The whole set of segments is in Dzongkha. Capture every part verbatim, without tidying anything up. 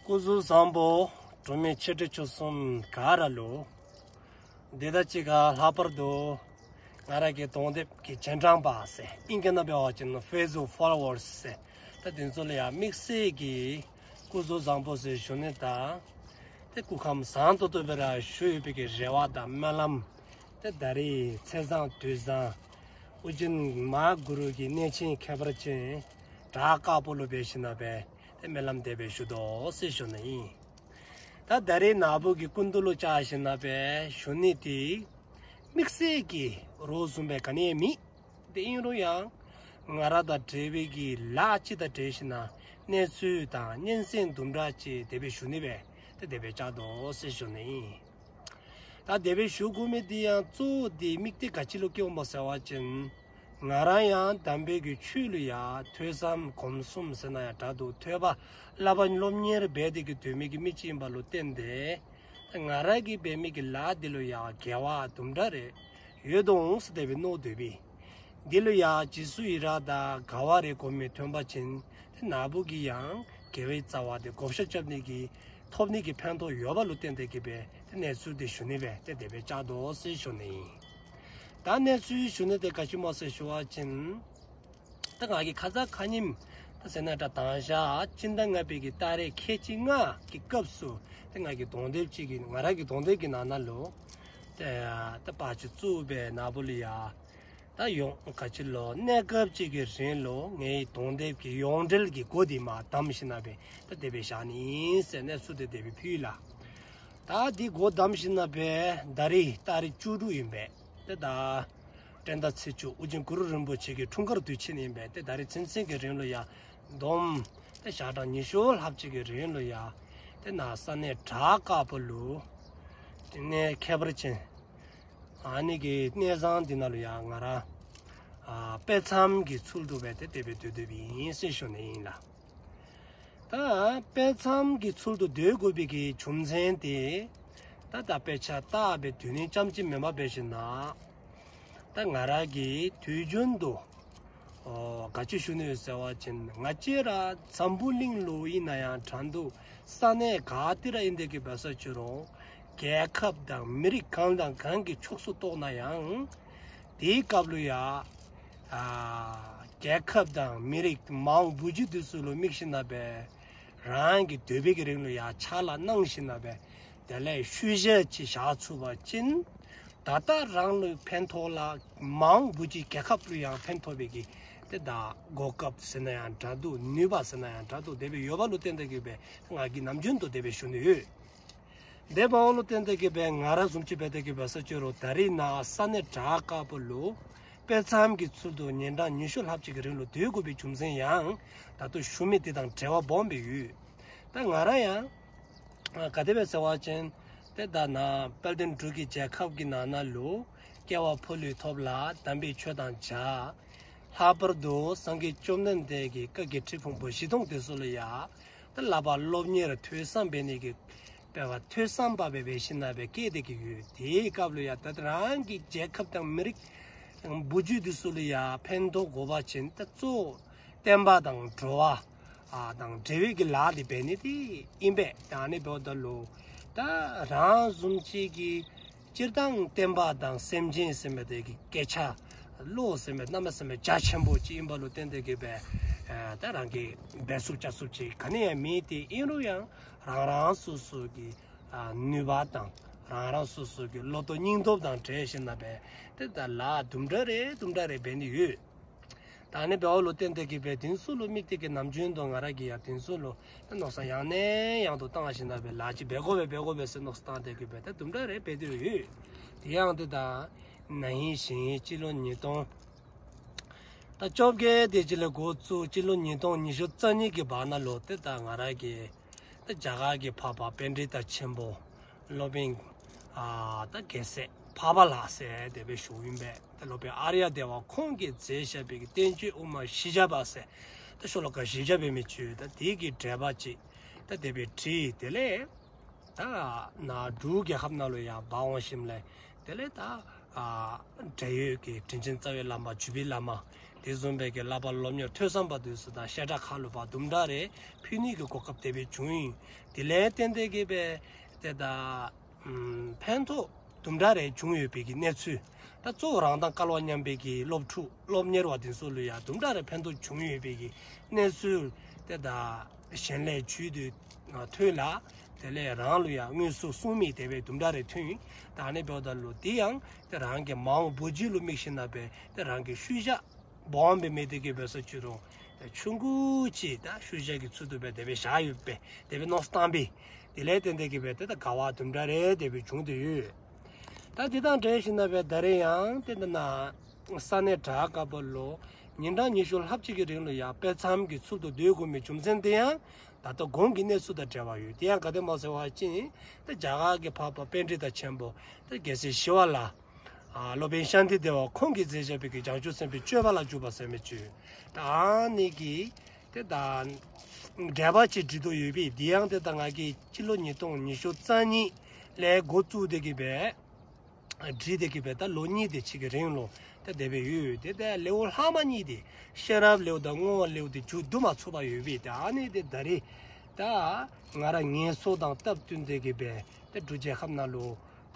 སྐུ་གཟུགས་བཟང་པོ། འབྲུག་མི་ཆེ་འབྲིང་ཆུང་གསུམ་ག་ར་ལུ། དེ་དང་གཅིག་ཁར་ལྷག་པར་དུ་ང་ར་གི་གདོང་དེབ་ཀྱི་རྗེས་འབྲང་པ་ཟེར་ཨིང་སྐད་ནང་འབད་བ་ཅིན་Facebook followers ཟེར། ད་དེ་ཚུ་ལུ་ཡང་དམིགས་བསལ་གྱི་སྐུ་གཟུགས་བཟང་པོ་ཟེར་ཞུ་ནི་དང་། ཏེ་སྐུ་ཁམས་བཟང་ཏོག་ཏོ་སྦེ་ར་བཞུགས་ཡོད་པའི་གི་རེ་བ་དང་སྨོན་ལམ། ཏེ་ད་རིས་ཚེས་བཟང་དུས་བཟང་། ཨོ་རྒྱན་མ་གུ་རུ་གི་གནས་ཆེན་ཁྱད་པར་ཅན་བྲག་དཀར་པོ་ལུ་འབད་ཞིནམ་ལས་ཏེ་སྨོན་ལམ་དེ་སྦེ་ཞུ་དོ་ཟེར་ཞུ་ནི་ཨིན། ད་ད་རིས་ན་བུ་གི་སྐུ་མདུན་ལུ་བཅར་ཞིནམ་ལས་ཞུ་ནི་དེ་དམིགས་བསལ་གྱི་རོགས་བཟུམ་སྦེ་ག་ནི་ཡང་མེད། དེ་ཨིན་རུང་ཡང་ང་ར་དང་འབྲེལ་བའི་གི་ལཱ་ཅིག་དང་འབྲེལ་ཞིནམ་ལས་གནས་ཚུལ་དང་སྙན་གསན་དུམ་གྲ་ཅིག་དེ་སྦེ་ཞུ་ནི་སྦེ་ཏེ་དེ་སྦེ་བཅར་དོ་ཟེར་ཞུ་ནི་ཨིན། ད་དེ་སྦེ་ཞུ་དགོ་མི་དེ་ཡང་གཙོ་བོ་དེ་དམིགས་གཏད་ག་ཅི་ལུ་བསྐྱེདཔ་སྨོ་ཟེར་བ་ཅིན། ང་ར་ཡང་དམ་པའི་གི་ཆོས་ལུ་ཡང་ཐོས་བསམ་སྒོམ་གསུམ་ཟེར་ན་ཡང་འདྲ་འདུག། ཐོས་པ་བསླབ་པ་སློབ་གཉེར་འབད་དེ་གི་སྡོད་མི་གི་མི་ཅིག་ཨིནམ་ལུ་བརྟེན་ཏེ། ང་ར་གིས་འབད་མི་གི་ལཱ་དེ་ལུ་ཡང་དགེ་བ་དུམ་གྲ་རེ་ཡོད་དོ་འོང་ཟེར་དེ་སྦེ་མནོ་དོ་བས། དེ་ལུ་ཡང་རྗེས་སུ་ཡི་རང་དང་དགའ་བ་རེ་སྒོམ་མི་ཐོན་པ་ཅིན། ཏེ་ན་བུ་གིས་ཡང་དགེ་བའི་རྩ་བ་དེ་བགོ་བཤའ་རྐྱབ་ནི་གི་ཐོབ་ནི་གི་ཕན་ཐོགས་ཡོདཔ་ལུ་བརྟེན་ཏེ་གི་སྦེ་ཏེ་གནས་ཚུལ་དེ་ཞུ་ནི་སྦེ་ཏེ་དེ་སྦེ་བཅར་དོ་ཟེར་ཞུ་ནི་ཨིན། ད་གནས་ཚུལ་ཞུ་ནི་དེ་ག་ཅི་སྨོ་ཟེར་ཞུ་བ་ཅིན། ད་ང་གིས་ཁ་ཙ་ཁ་ཉིནམ་ད་ཟེར་ན་ད་དང་ཞག་སྤྱི་ཟླ་ལྔ་པའི་གི་ཏ་རིག་ཁལ་གཅིག་ལྔ་གི་སྐབས་སུ་ཏེ་ང་གི་གདོང་དེབ་ཅིག་གི་ང་ར་གི་གདོང་དེབ་ཀྱི་ནང་ན་ལུ་ཏེ་ད་པར་ཅིག་བཙུགས་སྦེ་ན་བུ་ལུ་ཡང་ད་ཡོང་ག་ཅི་ལོ་གནས་སྐབས་ཅིག་གི་རིང་ལུ་ངེའི་གདོང་དེབ་ཀྱི་ཡོངས་འབྲེལ་གྱི་སྒོ་དེ་མར་བསྡམས་ཞིནམ་ལས་ད་དེ་སྦེ་བཞག་ནི་ཨིན་ཟེར་གནས་ཚུལ་དེ་དེ་སྦེ་ཕུལ་ལགས། ད་དེ་སྒོ་བསྡམས་ཞིནམ་ལས་ད་རིས་ཏ་རིག་བཅུ་དྲུག་ཨིན་པས། ཏེ་ད་སྤྱི་ཟླ་ཚེས་བཅུ་ཨོ་རྒྱན་གུ་རུ་རིན་པོ་ཆེ་གི་འཁྲུངས་སྐར་དུས་ཆེན་ཨིན་པས། ཏེ་ད་རིས་ཚུན་ཚོད་ཀྱི་རིང་ལུ་ཡང་བསྡོམས་ཏེ་ཞག་གྲངས་ཉི་ཤུ་ལྷགཔ་ཅིག་གི་རིང་ལུ་ཡང་ཏེ་ན་ས་གནས་བྲག་དཀར་པོ་ལུ་ཏེ་གནས་ཁྱད་པར་ཅན་ཨ་ནི་གི་གནས་བཟང་འདི་ནང་ལུ་ཡང་ང་ར་ཨ་དཔེ་མཚམས་ཀྱི་ཚུལ་དུ་སྦེ་ཏེ་དེ་སྦེ་སྡོད་སྡོདཔ་ཨིན་ཟེར་ཞུ་ནི་ཨིན་ལགས། ད་དཔེ་མཚམས་ཀྱི་ཚུལ་དུ་སྡོད་དགོ་པའི་གི་རྒྱུ་མཚན་དེ་ད་ད་དཔེ་ཆ་ལྟ་སྦེ་སྡོད་ནི་རྐྱངམ་ཅིག་མེན་པར་འབད་ཞིནམ་ལས་ད་ང་ར་གིས་དུས་རྒྱུན་དུ་ཨོ་ག་ཅི་ཞུ་ནི་ཡོད་ཟེར་བ་ཅིན་ང་བཅས་ར་འཛམ་བུ་གླིང་ལུ་ཨིན་ན་ཡང་འདྲ་འདུག། ས་གནས་ག་ཏེ་ར་ཨིན་དེ་གི་འབད་ས་ཅི་རུང་རྒྱལ་ཁབ་དང་མི་རིགས་གང་དང་གང་གི་ཕྱོགས་སུ་གཏོགས་ན་ཡང་དེའི་སྐབས་ལུ་ཡང་ཨ་རྒྱལ་ཁབ་དང་མི་རིགས་མང་བུ་བརྒྱུད་དེ་ཚུ་ལུ་དམིགས་ཞིནམ་ལས་རང་གི་སྡོད་པའི་གི་རིང་ལུ་ཡང་ཕྱག་ལཱ་གནང་ཞིནམ་ལས་དེ་ལས་ཤུལ་བཞག་ཅིག་བཞག་ཚུགས་པ་ཅིན་ད་ལྟ་རང་ལུ་ཕན་ཐོགས་ལ་མང་བུ་བརྒྱུད་རྒྱལ་ཁབ་ལུ་ཡང་ཕན་ཐོགས་པའི་གི་ཏེ་ད་གོ་སྐབས་ཟེར་ན་ཡང་འདྲ་འདུག། ནུས་པ་ཟེར་ན་ཡང་འདྲ་འདུག། དེ་སྦེ་ཡོདཔ་ལུ་བརྟེན་ཏེ་གི་སྦེ་ང་གིས་ནམ་རྒྱུན་དུ་དེ་སྦེ་ཞུ་ནི་ཡོད། དེ་འབདཝ་ལུ་བརྟེན་ཏེ་གི་སྦེ་ང་ར་བཟུམ་ཅིག་འབད་དེ་གི་འབད་ས་ཅི་རུང་ད་རིས་ན་ས་གནས་བྲག་དཀར་པོ་ལུ་དཔེ་མཚམས་ཀྱི་ཚུལ་དུ་ཉིན་གྲངས་ཉི་ཤུ་ལྷགཔ་ཅིག་གི་རིང་ལུ་སྡོད་དགོ་པའི་རྒྱུ་མཚན་ཡང་ད་ལྟོ་ཞུ་མི་དེ་དང་འབྲེལ་བ་སྦོམ་སྦེ་ཡོད། ད་ང་ར་ཡང་ཨ་ག་དེ་སྦེ་ཟེར་བ་ཅིན་ཏེ་ད་ན་དཔལ་ལྡན་འབྲུག་གི་རྒྱལ་ཁབ་ཀྱི་ནང་ན་ལུ་སྐྱེ་བ་ཕོ་ལུས་ཐོབ་ལ་དམ་པའི་ཆོས་དང་མཇལ། ལྷག་པར་དུ་སངས་རྒྱས་བཅོམ་ལྡན་འདས་ཀྱི་བཀའ་བརྒྱད་ཁྲི་ཕུང་པོ་བཞི་སྟོང་དེ་ཚུ་ལུ་ཡང་ད་བསླབ་པ་སློབ་གཉེར་ཐོས་བསམ་འབད་ནི་གི་དཔེ་བ་ཐོས་བསམ་པ་སྦེ་འབད་ཞིནམ་ལས་སྦེ་སྐྱེས་ཏེ་གི་ཡོད། དེའི་སྐབས་ལུ་ཡང་ད་རང་གི་རྒྱལ་ཁབ་དང་མི་རིགས་བུ་བརྒྱུད་དེ་ཚུ་ལུ་ཡང་ཕན་ཐོགས་དགོ་པ་ཅིན་ད་གཙོ་བོ་བསྟན་པ་དང་འགྲོ་བ་ཨ་དང་འབྲེལ་བའི་གི་ལཱ་དེ་འབད་ནི་དེ་ཨིན་པས། ད་ཨ་ནི་འབདཝ་ད་ལུ་ད་རང་བཟུམ་ཅིག་གིས་སྤྱིར་བཏང་བསྟན་པ་དང་སེམས་ཅན་ཟེར་མི་དེ་གི་སྐད་ཆ་བློ་ཟེར་མི་གནམ་མེད་ས་མེད་རྒྱ་ཆེན་པོ་ཅིག་ཨིནམ་ལུ་བརྟེན་ཏེ་གི་སྦེ་ཨ་ད་རང་གིས་འབད་ཚུགས་བྱ་ཚུགས་ཅིག་ག་ནི་ཡང་མེད། དེ་ཨིན་རུང་ཡང་རང་རང་སོ་སོ་གི་ཨ་ནུས་པ་དང་རང་རང་སོ་སོ་གི་བློ་སྟོབས་སྙིང་སྟོབས་དང་འབྲེལ་ཞིནམ་ལས་སྦེ་ཏེ་ད་ལཱ་དུམ་གྲ་རེ་དུམ་གྲ་རེ་འབད་ནི་ཡོད། ད་ཨ་ནི་འབདཝ་ལུ་བརྟེན་ཏེ་གི་སྦེ་དེ་ཚུ་ལུ་དམིགས་ཏེ་གི་ནམ་རྒྱུན་དུ་ང་ར་གིས་ཡང་དེ་ཚུ་ལུ་ད་མནོ་བསམ་ཡང་ནས་ཡང་དུ་བཏང་ཞིནམ་ལས་སྦེ་ལཱ་ཅིག་འབད་དགོ་པས་འབད་དགོ་པས་ཟེར་མནོ་བསམ་བཏང་སྟེ་གི་སྦེ་ད་དུམ་གྲ་རེ་འབད་དེ་ཡོད། དེ་ཡང་ཏེ་ད་ན་ཧིང་གཞེས་ཧིང་སྤྱི་ལོ་ཉིས་སྟོང་ད་བཅོ་བརྒྱད་དེ་ཅིག་ལས་འགོ་བཙུགས་སྤྱི་ལོ་ཉིས་སྟོང་ཉི་ཤུ་རྩ་གཉིས་ཀྱི་བར་ན་ལུ་ཏེ་ད་ང་ར་གིས་ད་རྒྱ་གར་གྱི་འཕགས་པ་པཎྜི་ཏ་ཆེན་པོ་སློབ་དཔོན་ཨ་ད་རྒྱལ་སྲས་འཕགས་པ་ལྷ་ཟེར་དེ་སྦེ་ཞུཝ་ཨིན་པས། ད་སློབ་དཔོན་ཨཱརྱ་དེ་བ་ཁོང་གིས་མཛད་བཞག་པའི་གི་བསྟན་བཅོས་དབུ་མ་བཞི་བརྒྱ་པ་ཟེར་ད་ཤོ་ལོ་ཀ་བཞི་བརྒྱ་འབད་མི་ཅིག་ཡོད། ད་དེ་གི་འགྲེལ་པ་ཅིག་ད་དེ་སྦེ་བྲིས། དེ་ལས་ད་ན་འབྲུག་རྒྱལ་ཁབ་ནང་ལུ་ཡང་འབག་འོང་ཞིནམ་ལས་དེ་ལས་ད་ཨ་འབྲེལ་ཡོད་ཀྱི་དྲིན་ཅན་རྩ་བའི་བླ་མ་བརྒྱུད་པའི་བླ་མ་ དེ་བཟུམ་སྦེ་གི་བསླབ་པ་སློབ་གཉེར་ཐོས་བསམ་པ་དེ་ཚུ་དང་བཤད་གྲྭ་ཁག་ལུ་ཕར་དུམ་གྲ་རེ་ཕུལ་ནི་གི་གོ་སྐབས་དེ་སྦེ་བྱུང་ཡི། དེ་ལས་བརྟེན་ཏེ་གི་སྦེ་ཏེ་ད་ཨམ་ཕན་ཐོགས་དུམ་གྲ་རེ་བྱུང་ཡོད་པའི་གི་གནས་ཚུལ། ད་གཙོ་བོ་རང་དང་སྐལ་བ་མཉམ་པའི་གི་སློབ་ཕྲུག་སློབ་གཉེར་བ་དེ་ཚུ་ལུ་ཡང་དུམ་གྲ་རེ་ཕན་ཐོགས་བྱུང་ཡོད་པའི་གི་གནས་ཚུལ་ཏེ་ད་གཞན་ལས་བརྒྱུད་དེ་ཐོས་ལ། དེ་ལས་རང་ལུ་ཡང་དངོས་སུ་གསུང་མི་དེ་སྦེ་དུམ་གྲ་རེ་ཐོན་ཡི། ད་ཨ་ནི་འབདཝ་ད་ལུ་དེ་ཡང་ཏེ་རང་གི་མ་འོངས་བུ་བརྒྱུད་ལུ་དམིགས་ཞིནམ་ལས་ཏེ་རང་གི་ཤུལ་བཞག་སྦོམ་སྦེ་མེད་དེ་གི་སྦེ་ཟེར་ཅི་རུང་ཏེ་ཆུང་ཀུ་ཅིག་ད་ཤུལ་བཞག་གི་ཚུལ་དུ་སྦེ་དེ་སྦེ་བཞག་ཡོད་པས། དེ་སྦེ་མནོ་བསམ་བཏང་པས། དེ་ལས་བརྟེན་ཏེ་གི་སྦེ་ཏེ་ད་དགའ་བ་དུམ་གྲ་རེ་དེ་སྦེ་བྱུང་སྟེ་ཡོད། ད་དེ་དང་འབྲེལ་ཞིནམ་ལས་ད་རེས་ཡང་ཏེ་ད་ནཱ་ས་གནས་བྲག་དཀར་པོ་ལུ་ཉིན་གྲངས་ཉི་ཤུ་ལྷགཔ་ཅིག་གི་རིང་ལུ་ཡང་དཔེ་མཚམས་ཀྱི་ཚུལ་དུ་སྡོད་དགོ་མི་རྒྱུ་མཚན་དེ་ཡང་ད་ལྟོ་གོང་གི་གནས་ཚུལ་དང་འབྲེལ་བ་ཡོད། དེ་ཡང་ག་དེ་སྨོ་ཟེར་བ་ཅིན་ཏེ་རྒྱ་གར་གྱི་འཕགས་པ་པཎྜི་ཏ་ཆེན་པོ་ཏེ་རྒྱལ་སྲས་ཞི་བ་ལྷ་ཨ་སློབ་དཔོན་ཤཱནྟི་དེ་བ་ཁོང་གིས་མཛད་བཞག་པའི་གི་བྱང་ཆུབ་སེམས་དཔའི་སྤྱོད་པ་ལ་འཇུག་པ་ཟེར་མི་ཅིག་ད་ཨ་ནི་གི་ཏེ་ད་འགྲེལ་པ་ཅིག་བྲིས་དོ་ཡོད་པས། དེ་ཡང་ཏེ་ད་ང་གིས་སྤྱི་ལོ་ཉིས་སྟོང་ཉི་ཤུ་རྩ་གཉིས་ལས་འགོ་བཙུགས་ཏེ་གི་སྦེ་བྲིས་ཏེ་གི་སྦེ་ད་ལོ་གཉིས་དེ་ཅིག་གི་རིང་ལུ་ཏེ་དེ་སྦེ་ཡོད། ཏེ་ད་ལེའུ་ལྷག་མ་གཉིས་དེ་ཤེས་རབ་ལེའུ་དང་བསྔོ་བ་ལེའུ་དེ་མཇུག་བསྡུ་མ་ཚུགས་པར་ཡོད་པས། ཏེ་ཨ་ནི་དེ་ད་རེས་ད་ང་ར་ངལ་གསོ་དང་སྟབས་བསྟུན་ཏེ་གི་སྦེ་ཏེ་འབྲུག་རྒྱལ་ཁབ་ནང་ལུ་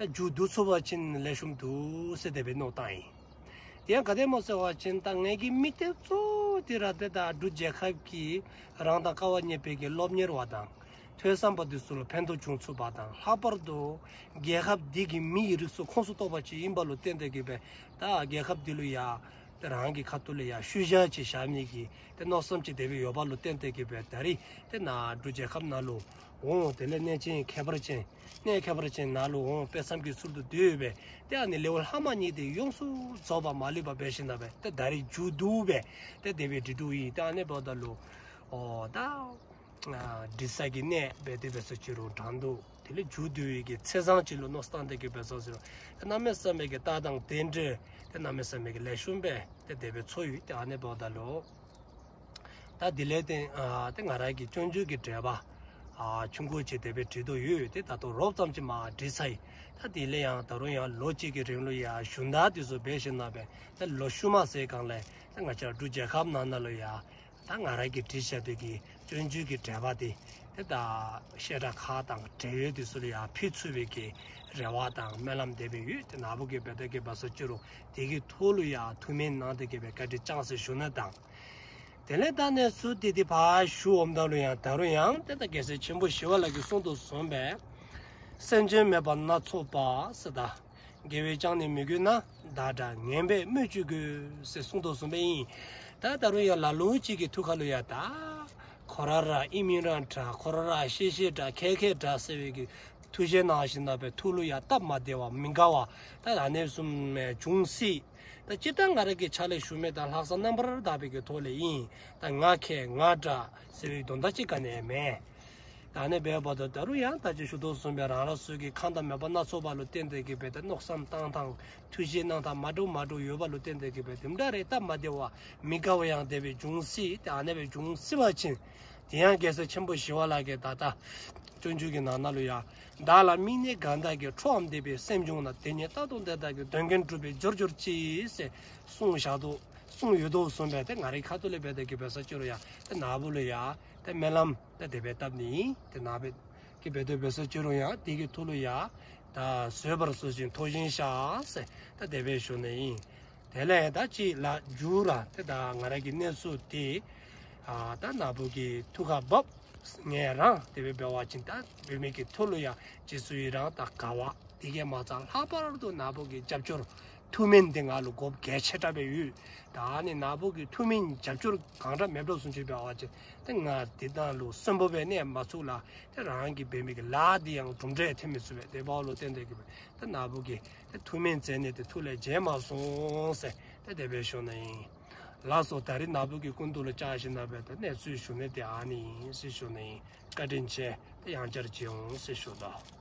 ད་མཇུག་བསྡུ་ཚུགས་པ་ཅིན་ལེགས་ཤོམ་འདུག་ཟེར་དེ་སྦེ་མནོ་བཏང་ཡི། དེ་ཡང་ག་དེ་སྨོ་ཟེར་བ་ཅིན་ད་ངེ་གི་དམིགས་གཏད་གཙོ་བོ་དེ་ར་ཏེ་ད་འབྲུག་རྒྱལ་ཁབ་ཀྱི་རང་དང་སྐལ་བ་མཉམ་པའི་གི་སློབ་གཉེར་བ་དང་ཐོས་བསམ་པ་དེ་ཚུ་ལུ་ཕན་ཐོགས་བྱུང་ཚུགས་པ་དང་། ལྷག་པར་དུ་རྒྱལ་ཁབ་འདི་གི་མི་ཡི་རིགས་སུ་ཁོངས་སུ་གཏོགས་པ་ཅིག་ཨིན་པ་ལུ་བརྟེན་ཏེ་གི་སྦེ་ད་རྒྱལ་ཁབ་འདི་ལུ་ཡང་ཏེ་རང་གི་ཁ་ཐུག་ལས་ཡང་ཤུལ་བཞག་ཅིག་བཞག་ནི་གི་ཏེ་མནོ་བསམ་ཅིག་དེ་སྦེ་ཡོད་པ་ལུ་བརྟེན་ཏེ་གི་སྦེ་ད་རེས་ཏེ་ནཱ་འབྲུག་རྒྱལ་ཁབ་ནང་ལུ་འོང་། དེ་ལས་གནས་ཆེན་ཁྱད་པར་ཅན་གནས་ཁྱད་པར་ཅན་ནང་ལུ་འོང་དཔེ་མཚམས་ཀྱི་ཚུལ་དུ་སྡོད་སྦེ་ཏེ་ཨ་ནི་ལེའུ་ལྷག་མ་གཉིས་དེ་ཡོངས་སུ་རྫོགས་པ་མ་ལུས་པ་འབད་ཞིནམ་ལས་ཏེ་ད་རེས་མཇུག་བསྡུ་སྦེ་ཏེ་དེ་སྦེ་བྲིས་དོ་ཡི། ཏེ་ཨ་ནི་འབདཝ་ད་ལུ་ཨོ་ད་ཨ་འབྲི་ས་གི་གནས་སྦེ་དེ་སྦེ་ཟེར་ཅི་རུང་དྲང་འདུག། དེ་ལས་མཇུག་བསྡུ་བའི་གི་ཚེས་བཟང་ཅིག་ལུ་མནོ་བསམ་བཏང་སྟེ་གི་སྦེ་ཟེར་ཅི་རུང་ཏེ་གནམ་མེད་ས་མེད་ཀྱི་རྟགས་དང་རྟེན་འབྲེལ་ཏེ་གནམ་མེད་ས་མེད་ཀྱི་ལེགས་ཤོམ་སྦེ་ཏེ་དེ་སྦེ་ཚོར་ཡི། ཏེ་ཨ་ནི་འབདཝ་ད་ལུ་ད་དེ་ལས་ཏེ་ཨ་ཏེ་ང་ར་གི་སྤྱོད་འཇུག་གི་འགྲེལ་པ་ཨ་ཆུང་ཀུ་ཅིག་དེ་སྦེ་བྲིས་དོ་ཡོད། ཏེ་ད་ལྟོ་རོབ་ཙམ་ཅིག་མར་བྲིས་ཚར་ཡི། ད་དེ་ལས་ཡང་ད་རུང་ཡང་ལོ་གཅིག་གི་རིང་ལུ་ཡང་ཞུན་དག་དེ་ཚུ་འབད་ཞིནམ་ལས་ད་ལོ་ཤུལ་མ་ཟེར་སྒང་ལས་ད་ང་བཅས་ར་འབྲུག་རྒྱལ་ཁབ་ནང་ན་ལུ་ཡང་ད་ང་ར་གིས་བྲིས་བཞག་པའི་གི་སྤྱོད་འཇུག་གི་འགྲེལ་པ་དེ་ཏེ་ད་བཤད་གྲྭ་ཁག་དང་འབྲེལ་ཡོད་དེ་ཚུ་ལུ་ཡང་ཕུལ་ཚུགས་པའི་གི་རེ་བ་དང་སྨོན་ལམ་དེ་སྦེ་ཡོད། ཏེ་ནཱ་བུ་གིས་འབད་དེ་གི་སྦེ་ཟེར་ཅི་རུང་དེ་གི་ཐོག་ལུ་ཡང་ཐུགས་སྨོན་གནང་སྟེ་གི་སྦེ་བཀའ་དྲིན་བསྐྱངས་ཟེར་ཞུ་ནི་དང་། དེ་ལས་ད་གནས་ཚུལ་དེ་དེ་ཕར་ཞུ་འོངམ་ད་ལུ་ཡང་ད་རུང་ཡང་ཏེ་ད་རྒྱལ་སྲས་ཆེན་པོ་ཞི་བ་ལྷ་གིས་གསུངས་དོ་བཟུམ་སྦེ་སེམས་ཅན་མོས་པ་སྣ་ཚོགས་པ་ཟེར་ད་དགེ་བས་བསྐྱངས་ནས་མི་གོས་ན། བདག་འདྲ་ངན་པས་སྨོས་ཅི་དགོས་ཟེར་གསུངས་དོ་བཟུམ་སྦེ་ཨིན། ད་ད་རུང་ཡང་ལ་ལུ་ཅིག་གི་ཐུགས་ཁ་ལུ་ཡང་ད་ཁོ་ར་ར་ཨིན་མི་ར་འདྲ་ཁོ་ར་ར་ཤེས་ཤེས་འདྲ་མཁས་མཁས་འདྲ་ཟེར་བའི་གི་ཐུགས་བཞེད་གནང་ཞིནམ་ལས་ཐུགས་ལུ་ཡང་སྟབས་མ་བདེ་བ་མི་དགའ་བ་ད་ཨ་ནི་བཟུམ་འབྱུང་སྲིད། ད་སྤྱིར་བཏང་ང་ར་གི་ཕྱག་ལས་ཞུ་མི་དང་ལྷག་བསམ་རྣམ་པར་དག་པའི་གི་ཐོག་ལས་ཨིན། ད་ང་མཁས་ང་དྲག་ཟེར་བའི་དོན་དག་ཅིག་ག་ནི་ཡང་མེད། ད་ཨ་ནི་འབདཝ་ད་ད་རུང་ཡང་ད་ཅི་ཞུ་དོ་བཟུམ་སྦེ་རང་རང་སོའི་གི་ཁམས་དང་མོས་པ་སྣ་ཚོགས་པ་ལུ་བརྟེན་ཏེ་གི་སྦེ་ད་མནོ་བསམ་བཏང་ཐངས་ཐུགས་བཞེད་གནང་ཐངས་མ་འདྲཝ་མ་འདྲཝ་ཡོད་པ་ལུ་བརྟེན་ཏེ་གི་སྦེ་དེ་འདྲ་རེ་སྟབས་མ་བདེ་བ་མི་དགའ་བ་ཡང་དེ་སྦེ་འབྱུང་སྲིད། ད་ཨ་ནི་སྦེ་འབྱུང་སྲིད་པ་ཅིན་དེ་ཡང་རྒྱལ་སྲས་ཆེན་པོ་ཞི་བ་ལྷ་གིས་ད་ལྟ་སྤྱོད་འཇུག་གི་ནང་ན་ལུ་ཡང་བདག་ལ་དམིགས་ནས་གང་དག་གིས། ཁྲོའམ་དད་པའི་སེམས་བྱུང་ན། དེ་ཉིད་རྟག་ཏུ་དེ་དག་གི། དོན་ཀུན་འགྲུབ་པའི་རྒྱུར་གྱུར་ཅིག་ཟེར་གསུངས་བཞག་དོ་གསུངས་ཡོད་དོ་བཟུམ་སྦེ་ཏེ་ང་རའི་ཁ་ཐུག་ལས་འབད་དེ་གི་སྦེ་ཟེར་ཅི་རུང་ཡང་ཏེ་ནཱ་བུ་ལུ་ཡང་ཏེ་སྨོན་ལམ་ཏེ་དེ་སྦེ་བཏབ་ནི་ཨིན། ཏེ་ནཱ་བུ་གིས་འབད་དེ་སྦེ་ཟེར་ཅི་རུང་ཡང་དེ་གི་ཐོག་ལུ་ཡང་ད་བཟོད་པར་གསོལ་ཞིང་ཐོགས་བཞེས་ཤིག་ཟེར་ཏེ་དེ་སྦེ་ཞུ་ནི་ཨིན། དེ་ལས་ད་ཅི་ལ་མཇུག་ར་ཏེ་ད་ང་ར་གི་གནས་ཚུལ་དེ་ཨ་ད་ནཱ་བུ་གི་ཐུགས་ཁར་བབས། ངེ་རང་དེ་སྦེ་འབད་བ་ཅིན་ད་འབད་མི་གི་ཐོག་ལུ་ཡང་རྗེས་སུ་ཡི་རང་དང་དགའ་བ་དེ་གིས་མ་ཚད་ལྷག་པར་དུ་ནཱ་བུ་གི་རྒྱབ་སྐྱོར་ཐུགས་སྨོན་དེ་ང་ལུ་དགོཔ་གལ་ཆེ་དྲགས་སྦེ་ཡོད། ད་ཨ་ནི་ནཱ་བུ་གི་ཐུགས་སྨོན་རྒྱབ་སྐྱོར་གང་དྲག་མེདཔ་བཟུམ་ཅིག་འབད་བ་ཅིན་ཏེ་ང་འདི་ནང་ལུ་གསོན་པོ་སྦེ་གནས་མ་ཚུགས་ལ་ཏེ་རང་གིས་འབད་མི་གི་ལཱ་འདི་ཡང་གྲུབ་འབྲས་ཐོན་མི་ཚུགས་པས། དེ་འབདཝ་ལུ་བརྟེན་ཏེ་གི་སྦེ་ཏེ་ནཱ་བུ་གིས་ཏེ་ཐུགས་སྨོན་མཛད་ནི་དེ་ཐུགས་ལས་བརྗེད་མ་སོང་ཟེར་ཏེ་དེ་སྦེ་ཞུ་ནི་ཨིན། ལགས་སོ། ད་རིས་ནཱ་བུ་གི་སྐུ་མདུན་ལུ་བཅར་ཞིནམ་ལས་ཏེ་གནས་ཚུལ་ཞུ་ནི་དེ་ཨ་ནི་ཨིན་ཟེར་ཞུ་ནི་ཨིན། བཀའ་དྲིན་ཆེ། ཏེ་ཡང་བསྐྱར་མཇལ་འོང་ཟེར་ཞུ་དོ།